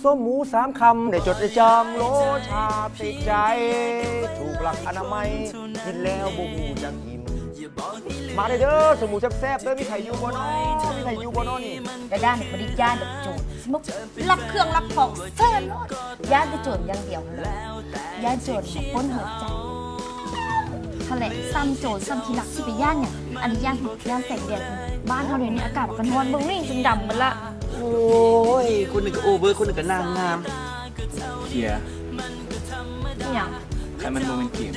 ສົ້ມหมูสามคำ ได้จดได้จำ รสชาติติดใจ ถูกหลักอนามัย กินแล้วบ่ฮู้จักอิ่ม มาเด้อ ส้มหมูแซ่บๆ เด้อ มีไผอยู่บ่น้อ มีไผอยู่บ่น้อนี่ ดาดานี่บ่ได้ย้านดอกโจร สิมาลักเครื่องลักของเซิ่นโลด ย้านแต่โจรอย่างเดียวหั้นล่ะ ย้านโจรน่ะปล้นหัวใจ หั้นแหละ ส่ำโจรส่ำขี้ลักสิไปย้านหยัง อันนี้ย้าน ย้านแสงแดด บ้านเฮาเดี๋ยวนี้อากาศมันร้อน เบิ่งนี่จนดำหมดละ โอ้ย คนหนึ่งก็โอเวอร์ คนหนึ่งก็นางงาม เคลียร์ อิหยัง คันมันบ่แม่นเกม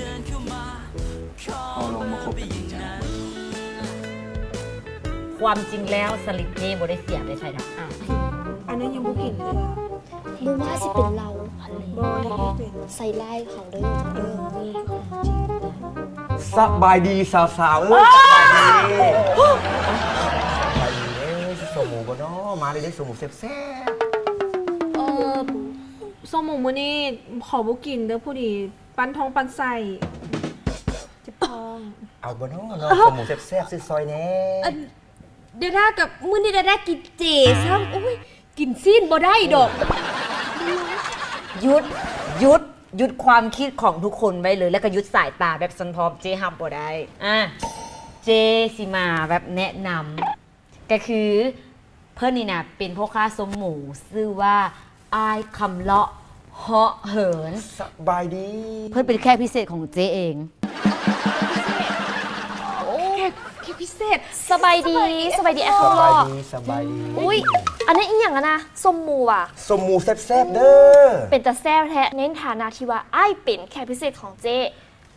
เฮาลองมาคบกันจริงจัง ความจริงแล้วสลิปนี่บ่ได้เสียไปไสดอก อันนั้นยังบ่กินเลย บ่ว่าสิเป็นเหล้า บ่ได้เป็น ใส่ร้ายเขาเด้อ เออ นี่ของจริง สบายดีสาวๆ เอ้ย สบายดี สบายดีเอ้ย สิส้มหมูบ่น้อ มาเลยเด้อ ส้มหมูแซ่บๆ เออ ส้มหมูมื้อนี้ขอบ่กินเด้อ พอดีปั้นท้องปั้นไส้ เจ็บท้อง เอาบ่น้อ น้องส้มหมูแซ่บๆ ซื้อซอยแหน่ อัน ดาดากับมื้อนี้ดาดากินเจซ้ำ โอ๊ย กินซี้นบ่ได้ดอก หยุด หยุด หยุดความคิดของทุกคนไว้เลย แล้วก็หยุดสายตาแบบซันพร้อม เจ้รับบ่ได้ อ่ะ เจ้สิมาแบบแนะนำ ก็คือเพิ่นนี่นะเป็นพ่อค้าส้มหมู ชื่อว่าอ้ายคำเลาะเหาะเหิน สบายดี เพิ่นเป็นแขกพิเศษของเจ้เอง โอ้ แขก แขกพิเศษ สบายดี สบายดี สบายดี อ้ายคำเลาะ สบายดี สบายดี อุ๊ย อันนั้นอีหยังอะนะ ส้มหมูหวา ส้มหมูแซ่บๆ เด้อ เป็นตาแซ่บแท้ ในฐานะที่ว่าอ้ายเป็นแขกพิเศษของเจ้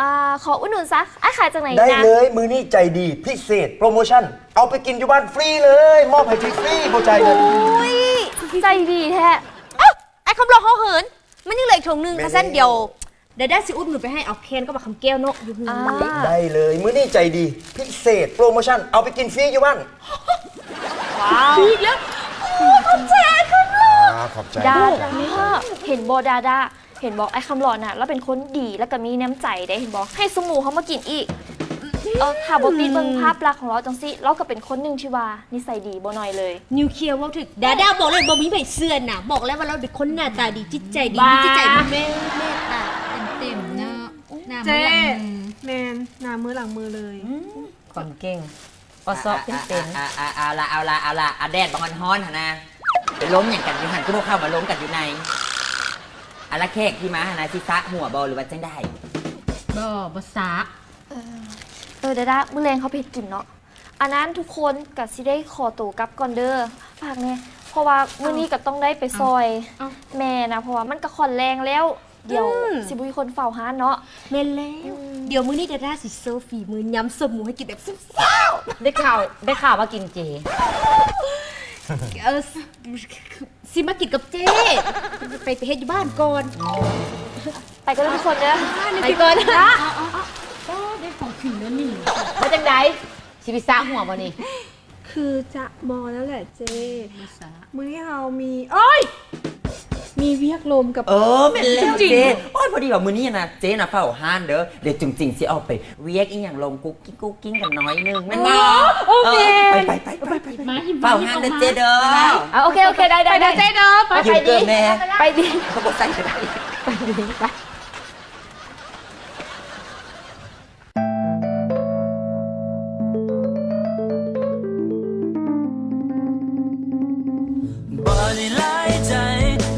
อ่า ขออุดหนุนซะ อ้ายขายจั่งใด๋นะ ได้เลย มื้อนี้ใจดี พิเศษ โปรโมชั่น เอาไปกินอยู่บ้านฟรีเลย มอบให้ฟรีๆ บ่จ่ายเงิน อุ๊ย ใจดีแท้ เอ้า อ้ายคำเลาะเหาะเหิน มันยังเหลืออีกถุงหนึ่ง แม่น คันซั่นเดี๋ยว ดาดาสิอุดหนุนไปให้ เอาแคนกับบักคำแก้วเนาะ อยู่เฮือน อ่า ได้เลย มื้อนี้ใจดี พิเศษ โปรโมชั่น เอาไปกินฟรีอยู่บ้าน ว้าว อีกแล้ว โอ้ ขอบใจอ้ายคำเลาะ อ่า ขอบใจ ดาดา เห็นบ่ดาดา เห็นบ่ อ้ายคำเลาะน่ะ ลาวเป็นคนดี แล้วก็มีน้ำใจเด้ เห็นบ่ ให้ส้มหมูเฮามากินอีก เออ ถ้าบ่ติเบิ่งภาพลักษณ์ของลาวจั่งซี้ ลาวก็เป็นคนหนึ่งที่ว่านิสัยดีบ่น้อยเลย นิวเคลียร์เว้าถูก ดาดาบอกเลยบ่มีไผเชื่อนะ บอกแล้วว่าลาวเป็นคนหน้าตาดี จิตใจดี บ้า มีจิตใจเมตตาเต็มๆ เนาะ หน้ามือหลังมือ เจ้ แม่น หน้ามือหลังมือเลย อืม ความเก่ง ออดซอกเป็นๆ อ่ะ อ่ะ อ่ะ เอาละ เอาละ เอาละ อ่ะ แดดบักฮ้อนๆ หั่นนะ ไปล้มหยังกันอยู่หั่น คือพวกเขามาล้มกันอยู่ใน อะละ แขกที่มาหั่นนะ สิสระหัวบ่ หรือว่าจั่งใด๋ บ่ บ่สระ เออ เออ ดาดา มื้อแลงเฮาไปเฮ็ดกินเนาะ อันนั้นทุกคนก็สิได้ขอตัวกลับก่อนเด้อ ฝากแหน่ เพราะว่ามื้อนี้ก็ต้องได้ไปซอย เอ้า แม่นะ เพราะว่ามันก็ค่อนแลงแล้ว เดี๋ยว อืม สิบ่มีคนเฝ้าร้านเนาะ แม่นแล้ว อืม เดี๋ยวมื้อนี้ดาดาสิโชว์ฝีมือยำส้มหมูให้กินแบบแซ่บๆ ได้ข่าว ได้ข่าวว่ากินเจ เออ สิมากินกับเจ้ ไป ไปเฮ็ดอยู่บ้านก่อน ไปกันเด้อทุกคนเด้อ ไปก่อนนะ เอ้า เอ้า เอ้า ได้ของกินแล้วนี่ ว่าจั่งใด๋ สิไปสระหัวบ่นี่ คือจะบ่แล้วแหละเจ้ มื้อนี้เฮามี โอ๊ย มีเวียกลมกับ เออ แม่นแล้ว จุ๋มจิ๋ง เจ้ โอ๊ย พอดีว่ามื้อนี้นะ เจ้นะเฝ้าร้านเด้อ เดี๋ยวจุ๋มจิ๋งสิออกไปเวียกอีหยังลมกุ๊ก กุ๊กกิ้งกันน้อยหนึ่ง แม่นบ่ โอ้ เออ แม่น ไป ไป ไป มา หิ้ม เฝ้าร้านเด้อ หิ้มออกมา เจ้เด้อ อ่ะ โอเค โอเค ได้ ได้ ไปเด้อ ได้ เจ้เด้อ ไป ไป ยืมเกินแม่ ไปดิ เขาบ่ใส่ก็ได้ ไปดิ ไป บ่ได้หลายใจ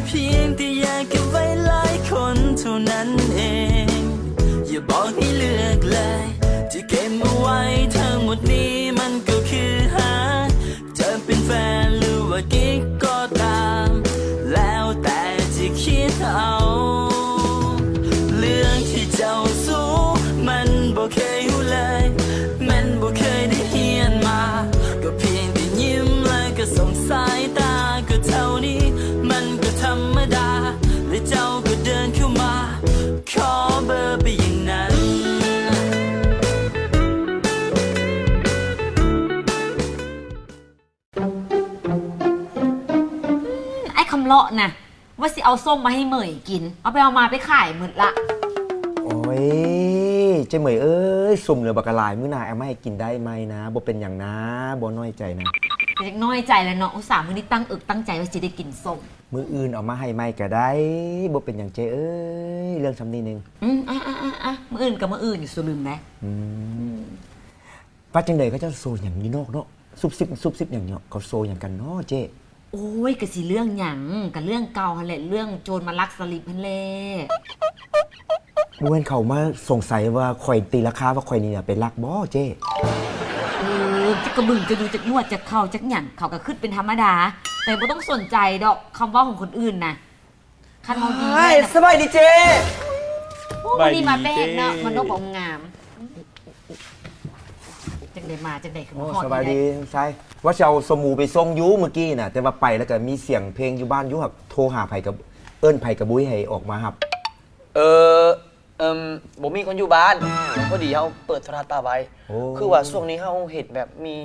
เพียงแต่อยากเก็บไว้หลายคนเท่านั้นเอง อย่าบอกให้เลือกเลย จะเก็บเอาไว้ทั้งหมดนี้มันก็คือหา จะเป็นแฟนหรือว่ากิ๊กก็ตาม แล้วแต่จะคิดเอา เรื่องที่เจ้าสู้มันบ่เคยรู้เลย มันบ่เคยได้เฮียนมา ก็เพียงแต่ยิ้มแล้วก็ส่งสายตาก็เท่านี้ มันก็ธรรมดา และเจ้าก็เดินเข้ามา ขอเบอร์ไปอย่างนั้น อืม อ้ายคำเลาะนะ ว่าสิเอาส้มมาให้เหมยกิน เอาไปเอามาไปขายหมดละ โอ๊ย เจ๊เหมยเอ้ย ส้มเหลือบักหลาย มื้อหน้าเอามาให้กินได้ไหมนะ บ่เป็นหยังนะ บ่น้อยใจนะ ກໍຍັງນ້ອຍໃຈແຫຼະເນາະ ອຸດສ່າມື້ນີ້ຕັ້ງເອິກຕັ້ງໃຈວ່າຊິໄດ້ກິນສົ້ມ. ມື້ອື່ນເອົາມາໃຫ້ໃໝ່ກໍໄດ້ ບໍ່ເປັນຫຍັງເຈ້ເອີຍ ເລື່ອງຊ່ຳນີ້ໜຶ່ງ. ອືມ ອາໆໆໆ ມື້ອື່ນກໍມື້ອື່ນ ຢູ່ ສູລືມແດ່. ອືມ ວ່າຈັ່ງໃດ ເຂົາເຈົ້າໂຊຫຍັງຢູ່ນອກເນາະ ຊຸບຊິບຊຸບຊິບຫຍັງເນາະ ເຂົາໂຊຫຍັງກັນເນາະເຈ້? ໂອ້ຍ ກະຊິເລື່ອງຫຍັງ ກະເລື່ອງເກົ່າຫັ້ນແຫຼະ ເລື່ອງໂຈນມາລັກສະລິບຫັ້ນແຫຼະ. ບໍ່ແມ່ນເຂົາມາສົງໄສວ່າຂ້ອຍຕີລາຄາວ່າຂ້ອຍນີ້ນະໄປລັກບໍ່ເຈ້? ເອີ ຈັກກະບຶງຈັກດູຈັກນວດຈັກເຂົ້າຈັກຫຍັງ ເຂົາກະຄຶດເປັນທຳມະດາ ແຕ່ບໍ່ຕ້ອງສົນໃຈດອກຄຳເວົ້າຂອງຄົນອື່ນນະ. ຄັນເວົ້າດີ ສະບາຍດີເຈ້. ໂອ້ ມື້ນີ້ມາແປກເນາະ ມານົບອມງາມ. ຈັ່ງໃດມາຈັ່ງໃດຄືມາຮອດ? ໂອ້ ສະບາຍດີຊາຍ ວ່າຊິເອົາສົມໝູໄປສົ່ງຢູ່ມື້ກີ້ນະ ແຕ່ວ່າໄປແລ້ວກະມີສຽງເພງຢູ່ບ້ານຢູ່ ຫາກໂທຫາໃຜກະ ເອີ້ນໃຜກະບໍ່ມີໃຜອອກມາຮັບ. ເອີ ເອີ ບໍ່ມີຄົນຢູ່ບ້ານ ພໍດີເຮົາເປີດໂທລະທັດປະໄວ້. ໂອ້ ຄືວ່າຊ່ວງນີ້ເຮົາເຫັນແບບມີ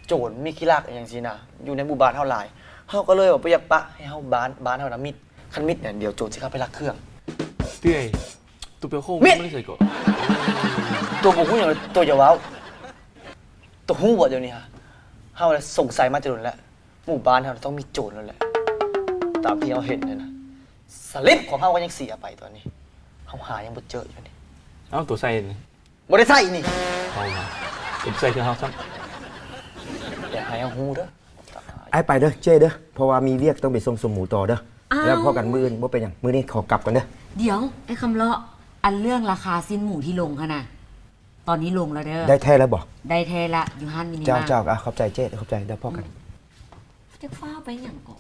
ໂຈນມີຂີ້ລັກອີ່ຫຍັງຊີ້ນະ ຢູ່ໃນໝູ່ບ້ານເຮົາຫຼາຍ ເຮົາກໍເລີຍວ່າບໍ່ຢາກປະໃຫ້ເຮົາ ບ້ານ ບ້ານເຮົານະມິດ ຄັນມິດນະ ດຽວໂຈນຊິເຂົ້າໄປລັກເຄື່ອງ. ເອື້ອຍ ໂຕໄປໂຄ້ງ ມິດ ມັນໃສ່ເກາະ ໂຕບໍ່ຮູ້ຫຍັງ ໂຕຢ່າເວົ້າ. ໂຕຮູ້ບໍ່ ດຽວນີ້ຫາ ເຮົາລະສົງໄສມາແຕ່ດົນແລ້ວ ໝູ່ບ້ານເຮົາຕ້ອງມີໂຈນແລ້ວແຫຼະ ຕາມທີ່ເຮົາເຫັນຫັ້ນນະ. ສະລິບຂອງເຮົາກໍຍັງເສຍໄປຕອນນີ້ ເຮົາຫາຍັງບໍ່ເຈີຢູ່ນີ້. ເອົ້າ ໂຕໃສ່ນີ້ ບໍ່ໄດ້ໃສ່ນີ້ ເອົາມາ ເປັນໃສ່ຄືເຮົາຊ້ຳ. ຢ່າໃຫ້ເຮົາຮູ້ເດີ. ອ້າຍໄປເດີເຈ້ເດີ ເພາະວ່າມີວຽກຕ້ອງໄປສົ່ງສົມໝູຕໍ່ເດີ. ອ້າວ ແລ້ວພໍ້ກັນມື້ອື່ນ ບໍ່ເປັນຫຍັງ ມື້ນີ້ຂໍກັບກ່ອນເດີ. ດຽວ ອ້າຍຄຳເລາະ ອັນເລື່ອງລາຄາຊີ້ນໝູທີ່ລົງຫັ້ນນະ ຕອນນີ້ລົງແລ້ວເດີ. ໄດ້ແທ້ແລ້ວບໍ່? ໄດ້ແທ້ລະ ຢູ່ຮ້ານມິນິມາດ. ເຈົ້າ ເຈົ້າ ອາ ຂອບໃຈເຈ້ ຂອບໃຈ ແລ້ວພໍ້ກັນ. ອືມ ຈະຟ້າວໄປຫຍັງເກາະ?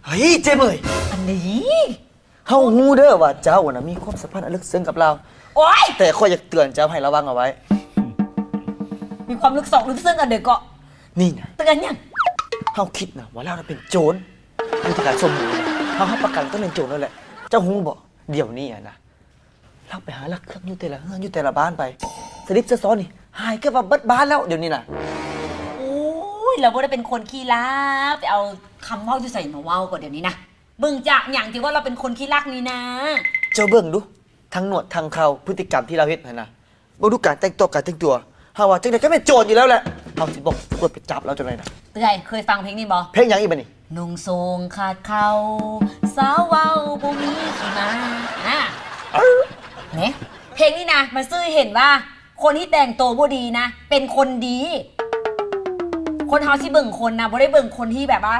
ເຮີ້ຍ ເຈ້ເໝີຍ ອັນນີ້ ເຮົາຮູ້ເດີວ່າເຈົ້ານະມີຄວາມສຳພັນອັນເລິກເຊິ່ງກັບລາວ. ໂອ້ຍ ແຕ່ຂ້ອຍຢາກເຕືອນເຈົ້າໃຫ້ລະວັງເອົາໄວ້. ມີຄວາມເລິກຊອກເລິກເຊິ່ງອັນໃດເກາະ? ນີ້ນະ ເຕືອນຫຍັງ? ເຮົາຄິດນະວ່າລາວນະເປັນໂຈນ ຢູ່ທີ່ການສົມໝູ ເຮົາຮັບປະກັນຕ້ອງເປັນໂຈນແລ້ວແຫຼະ. ເຈົ້າຮູ້ບໍ່ ດຽວນີ້ນະ ລາວໄປຫາລັກເຄື່ອງຢູ່ແຕ່ລະເຮືອນ ຢູ່ແຕ່ລະບ້ານໄປ ສະລິບສະຊ້ອນນີ້ຫາຍເກືອບວ່າເບິດບ້ານແລ້ວດຽວນີ້ນະ. ໂອ້ຍ ລາວບໍ່ໄດ້ເປັນຄົນຂີ້ລັກ ໄປເອົາຄຳເວົ້າຢູ່ໃສມາເວົ້າເກາະດຽວນີ້ນະ? ເບິ່ງຈາກຫຍັງທີ່ວ່າລາວເປັນຄົນຂີ້ລັກນີ້ນາ? ເຈົ້າເບິ່ງດູ ທັງໜວດທັງເຂົ້າ ພຶດຕິກຳທີ່ລາວເຮັດຫັ້ນນະ ເບິ່ງດູການແຕ່ງຕົວ ການແຕ່ງຕົວ ເຮົາວ່າຈັ່ງໃດກໍແມ່ນໂຈນຢູ່ແລ້ວແຫຼະ. ເຮົາຊິບອກຕຳຫຼວດໄປຈັບລາວຈັ່ງໃດນະ. ເອື້ອຍ ເຄີຍຟັງເພງນີ້ບໍ່? ເພງຫຍັງອີກບາດນີ້? ນຸ່ງໂສ້ງຂາດເຂົ້າ ສາວເວົ້າບໍ່ມີຂີ້ໝາ. ອາ ເອີ ເນ ເພງນີ້ນະ ມັນສື່ໃຫ້ເຫັນວ່າ ຄົນທີ່ແຕ່ງໂຕບໍ່ດີນະ ເປັນຄົນດີ. ຄົນເຮົາຊິເບິ່ງຄົນນະ ບໍ່ໄດ້ເບິ່ງຄົນທີ່ແບບວ່າ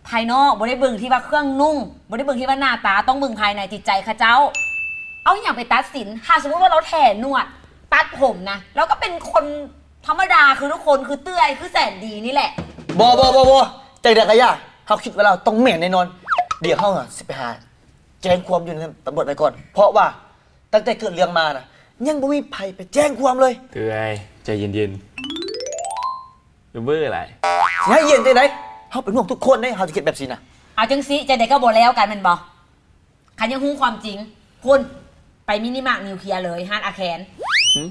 ພາຍນອກ ບໍ່ໄດ້ເບິ່ງທີ່ວ່າເຄື່ອງນຸ່ງ ບໍ່ໄດ້ເບິ່ງທີ່ວ່າໜ້າຕາ ຕ້ອງເບິ່ງພາຍໃນຈິດໃຈເຂົາເຈົ້າ. ເອົາອີ່ຫຍັງໄປຕັດສິນ? ຖ້າສົມມຸດວ່າລາວແຖໜວດ ຕັດຜົມນະ ລາວກໍເປັນຄົນທຳມະດາຄືທຸກຄົນ ຄືເອື້ອຍ ຄືແສນດີນີ້ແຫຼະ. ບໍ່ ບໍ່ ບໍ່ ບໍ່ ຈັ່ງໃດກໍຢ່າ ເຮົາຄິດວ່າລາວຕ້ອງແມ່ນແນ່ນອນ. ດຽວເຮົາຊິໄປຫາແຈ້ງຄວາມຢູ່ນຳຕຳຫຼວດໄວ້ກ່ອນ ເພາະວ່າ ຕັ້ງແຕ່ເກີດເລື່ອງມານະ ຍັງບໍ່ມີໃຜໄປແຈ້ງຄວາມເລີຍ. ເອື້ອຍ ໃຈເຢັນໆ ເວີຫຼາຍ. ຊິໃຫ້ເຢັນຈັ່ງໃດ? ເຮົາເປັນຫ່ວງທຸກຄົນເດ້ ເຮົາຈະຄິດແບບຊີ້ນະ. ເອົາຈັ່ງຊີ້ ຈັ່ງໃດກໍບໍ່ແລ້ວກັນແມ່ນບໍ່? ຄັນຢາກຮູ້ຄວາມຈິງ ພຸ້ນ ໄປມິນິມາດນິວເຄຍເລີຍ ຮ້ານອາແຄນ. ຫຶ?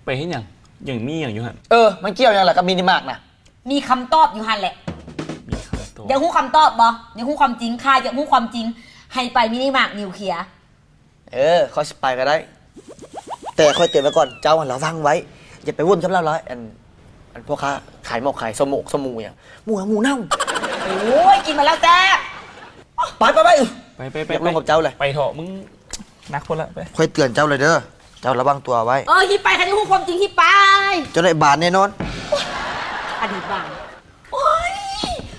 ໄປເຮັດຫຍັງ? ຍັງມີຫຍັງຢູ່ຫັ້ນ? ເອີ ມັນກ່ຽວຫຍັງລະກັບມິນິມາດນະ? ມີຄຳຕອບຢູ່ຫັ້ນແຫຼະ. ມີຄຳຕອບ. ຢາກຮູ້ຄຳຕອບບໍ່? ຢາກຮູ້ຄວາມຈິງ? ຖ້າຢາກຮູ້ຄວາມຈິງ ໃຫ້ໄປມິນິມາດນິວເຄຍ. ເອີ ຂ້ອຍຊິໄປກໍໄດ້ ແຕ່ຂ້ອຍເຕືອນໄວ້ກ່ອນ ເຈົ້າລະວັງໄວ້ ຢ່າໄປວົນກັບລາວຫຼາຍ. ອັນ ອັນພວກຄ້າຂາຍໝໍກຂາຍສະໝູກສະໝູຫຍັງ ໝູ ໝູເນົ່າ. ໂອ້ຍ ກິນມາແລ້ວແຊບ. ໄປ ໄປ ໄປ ໄປ ໄປ ຢາກລົມກັບເຈົ້າແຫຼະ. ໄປເຖາະ ມຶງໜັກໂພດລະ ໄປ. ຂ້ອຍເຕືອນເຈົ້າແລ້ວເດີ ເຈົ້າລະວັງຕົວໄວ້. ເອີ ຮີບໄປ ຄັນຢາກຮູ້ຄວາມຈິງ ຮີບໄປ. ເຈົ້າໄດ້ບາດແນ່ນອນ. ອັນນີ້ບາດ. ໂອ້ຍ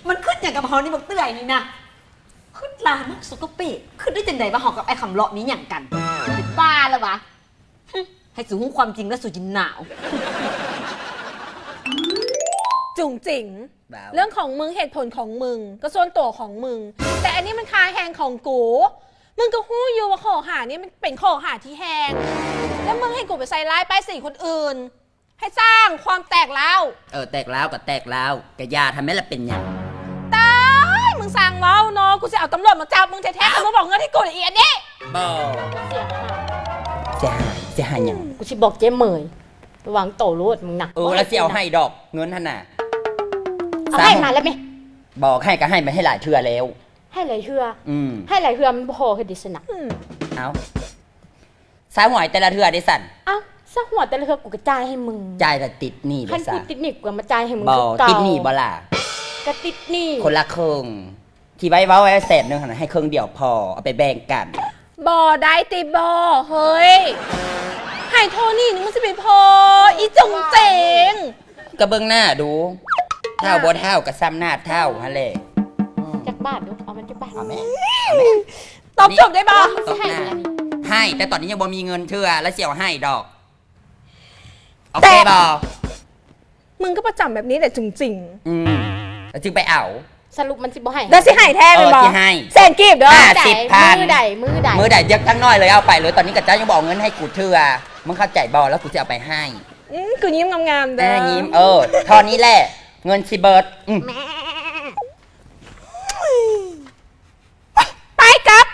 ມັນຄຶດຫຍັງກັບເຮົານີ້ ບັກເອື້ອຍນີ້ນະ. ຄຶດລາມກ ສົກກະເປກ ຄຶດໄດ້ຈັ່ງໃດວ່າເຮົາກັບອ້າຍຄຳເລາະມີຫຍັງກັນ? ເປັນບ້າແລ້ວຫວາ? ຫຶ ໃຫ້ສູຮູ້ຄວາມຈິງແລ້ວສູຈິນໜາວ. ຈຸງຈິງ ເລື່ອງຂອງມຶງ ເຫດຜົນຂອງມຶງ ກໍສ່ວນຕົວຂອງມຶງ ແຕ່ອັນນີ້ມັນຄາແຮງຂອງກູ. ມຶງກໍຮູ້ຢູ່ວ່າຂໍ້ຫານີ້ມັນເປັນຂໍ້ຫາທີ່ແຮງ ແລ້ວມຶງໃຫ້ກູໄປໃສ່ຮ້າຍປ້າຍສີຄົນອື່ນ. ໃຫ້ສ້າງຄວາມແຕກຮ້າວ. ເອີ ແຕກຮ້າວກໍແຕກຮ້າວ ກະຢ່າທຳແມ່ນລະເປັນຫຍັງ. ຕາຍ ມຶງຊ່າງເວົ້າເນາະ ກູຊິເອົາຕຳຫຼວດມາຈັບມຶງແທ້ໆ. ເອົ້າ ມຶງບອກເງິນໃຫ້ກູເດ ອີອັນນີ້. ບໍ່ ເສຍຫາຍ ເສຍຫາຍ ເສຍຫາຍຫຍັງ? ກູຊິບອກເຈ້ເໝີຍ ລະວັງໂຕໂລດມຶງນະ. ເອີ ລະຊິເອົາໃຫ້ດອກເງິນຫັ້ນນະ. ເອົາໃຫ້ມາແລ້ວເມ. ບອກໃຫ້ກໍໃຫ້ມາໃຫ້ຫຼາຍເທື່ອແລ້ວ. ໃຫ້ຫຼາຍເທື່ອ ອືມ ໃຫ້ຫຼາຍເທື່ອມັນບໍ່ພໍເຮັດໄດ້ຊັ້ນນະ ອືມ ເອົ້າ ຊາວຫວຍແຕ່ລະເທື່ອເດ້ຊັ້ນ ເອົ້າ ຊາວຫວຍແຕ່ລະເທື່ອກູກໍຈ່າຍໃຫ້ມຶງ ຈ່າຍລະຕິດໜີ້ ຄັນ ເດ້ຊະ ກູຕິດໜີ້ກູກໍມາຈ່າຍໃຫ້ມຶງ ບໍ່ ຄືເກົ່າ ຕິດໜີ້ບໍ່ລະ ກໍຕິດໜີ້ ຄົນລະເຄິ່ງ ທີ່ໄວ້ເວົ້າໄວ້ແສນໜຶ່ງຫັ້ນນະ ໃຫ້ເຄິ່ງດຽວພໍ ເອົາໄປແບ່ງກັນ ບໍ່ໄດ້ຕິບໍ່ ເຮີ້ຍ ໃຫ້ເທົ່ານີ້ນີ້ມັນຊິໄປພໍ ອີ່ຈົງເຈງ ກໍເບິ່ງໜ້າດູ ເຖົ້າບໍ່ເຖົ້າກໍສ່ຳໜ້າເຖົ້າຫັ້ນແຫຼະ ອືມ ຈັກບາດດູ ເອົາມາຈັກບາດ ເອົາແມ ເອົາແມ ຕອບໂຈດໄດ້ບໍ່ ຕອບໜ້າ ໃຫ້ ແຕ່ຕອນນີ້ຍັງບໍ່ມີເງິນເທື່ອ ແລ້ວຊິເອົາໃຫ້ດອກ ໂອເຄບໍ່ ມຶງກໍປະຈຳແບບນີ້ແຫຼະ ຈຸງຈິງ ອືມ ແລ້ວຈຶ່ງໄປເອົາ ສະຫຼຸບມັນຊິບໍ່ໃຫ້ ແລ້ວຊິໃຫ້ແທ້ແມ່ນບໍ່ ເອີ ຊິໃຫ້ ແສນກີບເດີ້ ຫ້າສິບພັນ ມື້ໃດ ມື້ໃດ ມື້ໃດ ດຽວຈັກໜ້ອຍເລີຍ ເອົາໄປເລີຍ ຕອນນີ້ກໍເຈົ້າຍັງບໍ່ເອົາເງິນໃຫ້ກູເທື່ອ ມຶງເຂົ້າໃຈບໍ່ ແລ້ວກູຊິເອົາໄປໃຫ້ ອືມ ກູຍິ້ມງາມໆເດີ້ ເອີ ຍິ້ມ ເອີ ເທົ່ານີ້ແຫຼະ ເງິນຊິເບິດ ອືມ ໄປກັບ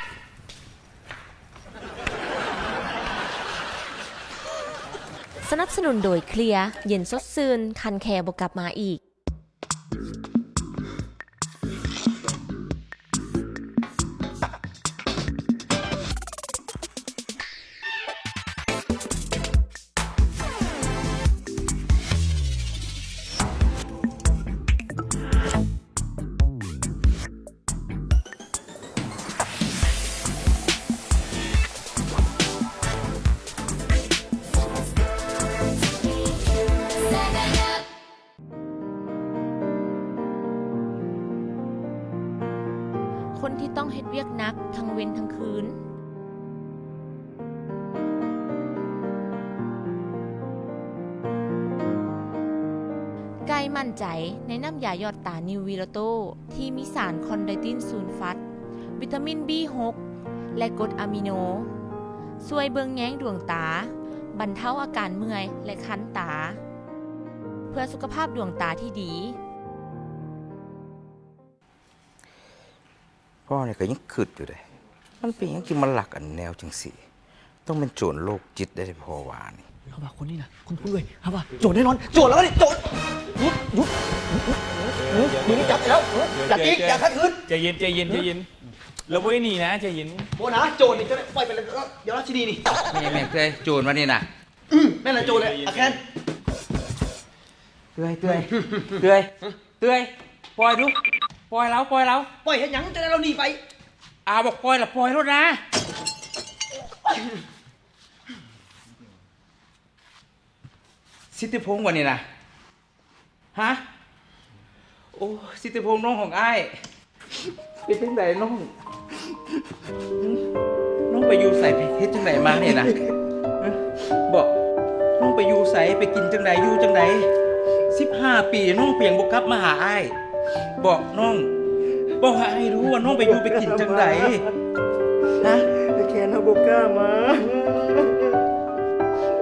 ສະໜັບສະໜູນໂດຍ ເຄລຍ ເຢັນສົດຊື່ນ ຄັນແຄ່ບໍ່ກັບມາອີກ. ຄົນທີ່ຕ້ອງເຮັດວຽກໜັກທັງເວັນທັງຄືນ. ໄກ່ໝັ້ນໃຈໃນນ້ຳຢາຢອດຕານິວວີໂລໂຕ ທີ່ມີສານຄອນໄດຕິນຊູນຟັດ, ວິຕາມິນບີຫົກ ແລະ ກົດອາມິໂນ ຊ່ວຍເບິ່ງແຍງດວງຕາ, ບັນເທົາອາການເມື່ອຍ ແລະ ຄັນຕາ ເພື່ອສຸຂະພາບດວງຕາທີ່ດີ. ພໍ່ນີ້ກໍຍັງຄິດຢູ່ເດ້ ມັນເປັນຫຍັງຈຶ່ງມາລັກອັນແນວຈັ່ງຊີ້? ຕ້ອງແມ່ນໂຈນໂລກຈິດໄດ້ ພໍ່ວ່ານີ້. ເຮົາວ່າຄົນນີ້ນະ ຄຸ້ນໆເວີຍ ເຮົາວ່າໂຈນແນ່ນອນ ໂຈນແລ້ວນີ້ ໂຈນ! ຢຸດ ຢຸດ ຫຍຸດ ເອີ ເອີ ເອີ ເອີ ມືນີ້ຈັບໄດ້ແລ້ວ ເອີ ຢ່າຕີ ຢ່າຂັດຂືນ ໃຈເຢັນ ໃຈເຢັນ ໃຈເຢັນ ລາວບໍ່ໄດ້ໜີນະ ໃຈເຢັນ. ບໍ່ນະ ໂຈນນີ້ ເຈົ້າໄດ້ປ່ອຍໄປແລ້ວ ດຽວລາວຊິໜີນີ້. ແມ່ນ ແມ່ນ ເຄີຍໂຈນວ່ານີ້ນະ. ອືມ ແມ່ນລະ ໂຈນແຫຼະ ອາແຄນ. ເຕືອຍ ເຕືອຍ ເຕືອຍ ເຕືອຍ ປ່ອຍດູ ປ່ອຍລາວ ປ່ອຍລາວ. ປ່ອຍເຮັດຫຍັງ? ຈັ່ງໃດລາວໜີໄປ? ອາ ບອກປ່ອຍລະປ່ອຍໂລດນາ. ສິດທິພົງບໍ່ນີ້ນະ? ຮະ? ໂອ້ ສິດທິພົງ ນ້ອງຂອງອ້າຍ. ເປັນຈັ່ງໃດນ້ອງ? ນ້ອງໄປຢູ່ໃສ? ເຮັດຈັ່ງໃດມານີ້ນະ? ບອກ ນ້ອງໄປຢູ່ໃສ? ໄປກິນຈັ່ງໃດ? ຢູ່ຈັ່ງໃດ? ສິບຫ້າປີ ນ້ອງເປັນຫຍັງບໍ່ກັບມາຫາອ້າຍ? ບອກນ້ອງ ບອກໃຫ້ອ້າຍຮູ້ວ່ານ້ອງໄປຢູ່ໄປກິນຈັ່ງໃດ? ຮະ? ໄອ້ແຄນ ເຮົາບໍ່ກ້າມາ.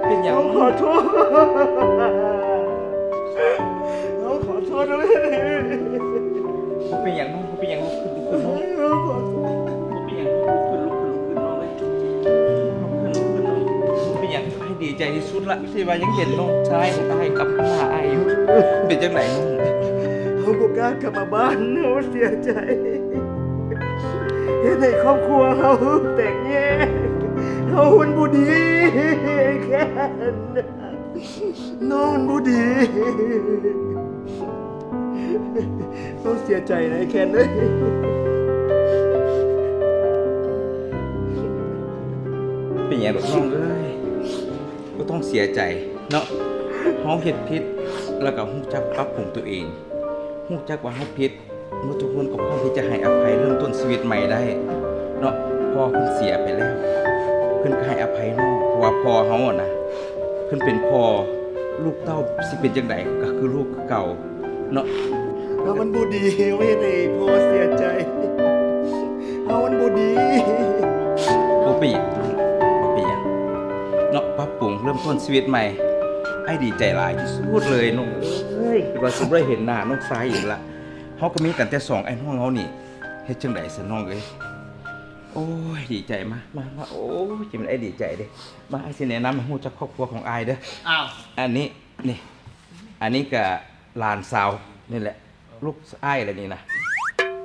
ເປັນຫຍັງ? ເຮົາຂໍໂທດ. ເຮົາຂໍໂທດເດີ. ບໍ່ເປັນຫຍັງນ້ອງ ບໍ່ເປັນຫຍັງ ລຸກຂຶ້ນ ລຸກຂຶ້ນນ້ອງ. ເຮົາຂໍໂທດ. ບໍ່ເປັນຫຍັງ ລຸກຂຶ້ນ ລຸກຂຶ້ນ ລຸກຂຶ້ນນ້ອງເອີຍ. ລຸກຂຶ້ນ ລຸກຂຶ້ນນ້ອງ. ບໍ່ເປັນຫຍັງ ອ້າຍດີໃຈທີ່ສຸດລະ ທີ່ວ່າຍັງເຫັນນ້ອງຊາຍຂອງອ້າຍກັບມາຫາອ້າຍຢູ່. ເປັນຈັ່ງໃດນ້ອງ? ເຮົາບໍ່ກ້າກັບມາບ້ານ ເຮົາເສຍໃຈ. ເຮັດໃຫ້ຄອບຄົວເຮົາແຕກແຍກ. ເຮົາມັນບໍ່ດີ ແຄນ. ນ້ອງມັນບໍ່ດີ. ນ້ອງເສຍໃຈນະ ໄອ້ແຄນເອີຍ. ເປັນຫຍັງດອກນ້ອງເອີຍ ບໍ່ຕ້ອງເສຍໃຈເນາະ. ເຮົາເຮັດຜິດ ແລ້ວກໍຮູ້ຈັກປັບປຸງຕົວເອງ ຮູ້ຈັກວ່າເຮົາຜິດ. ໝົດທຸກຄົນກໍພ້ອມທີ່ຈະໃຫ້ອະໄພເລີ່ມຕົ້ນຊີວິດໃໝ່ໄດ້ເນາະ. ພໍ່ເພິ່ນເສຍໄປແລ້ວ ເພິ່ນກໍໃຫ້ອະໄພນ້ອງ ເພາະວ່າພໍ່ເຮົາຫັ້ນນະ ເພິ່ນເປັນພໍ່ ລູກເຕົ້າຊິເປັນຈັ່ງໃດກໍຄືລູກຄືເກົ່າເນາະ. ເຮົາມັນບໍ່ດີ ເຮັດໃຫ້ພໍ່ເສຍໃຈ. ເຮົາມັນບໍ່ດີ. ບໍ່ເປັນຫຍັງ ບໍ່ເປັນຫຍັງເນາະ. ປັບປຸງເລີ່ມຕົ້ນຊີວິດໃໝ່ ອ້າຍດີໃຈຫຼາຍທີ່ສຸດເລີຍນ້ອງເອີຍ ຄິດວ່າຊິບໍ່ໄດ້ເຫັນໜ້ານ້ອງຊາຍອີກລະ. ເຮົາກໍມີກັນແຕ່ສອງອ້າຍນ້ອງເຮົານີ້ ເຮັດຈັ່ງໃດຊັ້ນນ້ອງເອີຍ? ໂອ້ຍ ດີໃຈ ມາ ມາ ມາ. ໂອ້ຍ ຈັ່ງແມ່ນອ້າຍດີໃຈເດ້. ມາ ອ້າຍຊິແນະນຳໃຫ້ຮູ້ຈັກຄອບຄົວຂອງອ້າຍເດີ. ອ້າວ ອັນນີ້ ນີ້ ອັນນີ້ກະຫຼານສາວນີ້ແຫຼະ ລູກອ້າຍແຫຼະນີ້ນະ.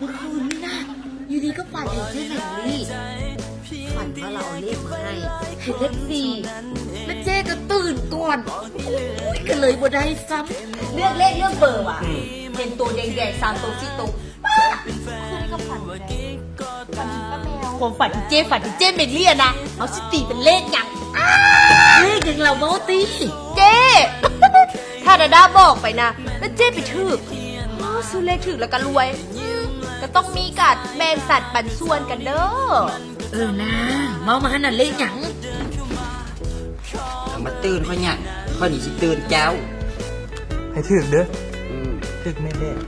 ມື້ຄືນນີ້ນະ ຢູ່ດີກໍຝັນເຫັນເຈ້ແມນລີ້ ຝັນວ່າລາວເອົາເລກມາໃຫ້ ເຫັນເລກສີ່ ແລ້ວເຈ້ກໍຕື່ນກ່ອນ ໂອ້ຍ ກໍເລີຍບໍ່ໄດ້ຊ້ຳ ເລືອກເລກເລືອກເບີຫວາ ເຫັນໂຕແດງໆ ສາມໂຕສີ່ໂຕ ປ້າ ຄືນນີ້ກໍຝັນ ຝັນເຫັນປ້າແມວ ຄວາມຝັນທີ່ເຈ້ຝັນເຫັນເຈ້ແມນລີ້ນະ ເຮົາຊິຕີເປັນເລກຫຍັງ? ເລກຫຍັງລະ ເວົ້າຕິ ເຈ້ ຖ້າດາດາບອກໄປນະ ແລ້ວເຈ້ໄປຖືກ ໂອ້ ຊື້ເລກຖືກແລ້ວກໍລວຍ ກໍຕ້ອງມີການແບ່ງສັດປັນສ່ວນກັນເດີ້. ເອີນາ ເວົ້າມາຫັ້ນນະ ເລກຫຍັງ? ເອົາມາຕື່ນຂ້ອຍຫຍັງ? ຂ້ອຍນີ້ຊິຕື່ນເຈົ້າ. ໃຫ້ຖືກເດີ້. ອືມ ຖືກແນ່ໆ.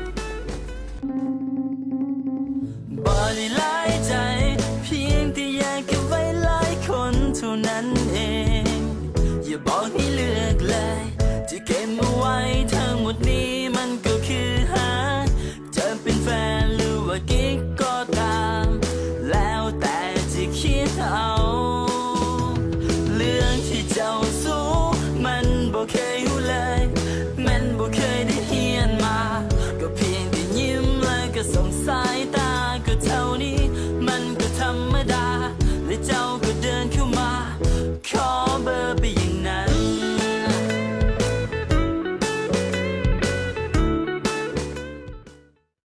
ບໍ່ໄດ້ຫຼາຍໃຈ ພຽງແຕ່ຢາກເກັບໄວ້ຫຼາຍຄົນເທົ່ານັ້ນເອງ ຢ່າບອກໃຫ້ເລືອກເລີຍ ທີ່ເກັບມາໄວ້ທັງໝົດນີ້ ມັນກໍຄືຫາ ຈະເປັນແຟນ ຫຼືວ່າເກັ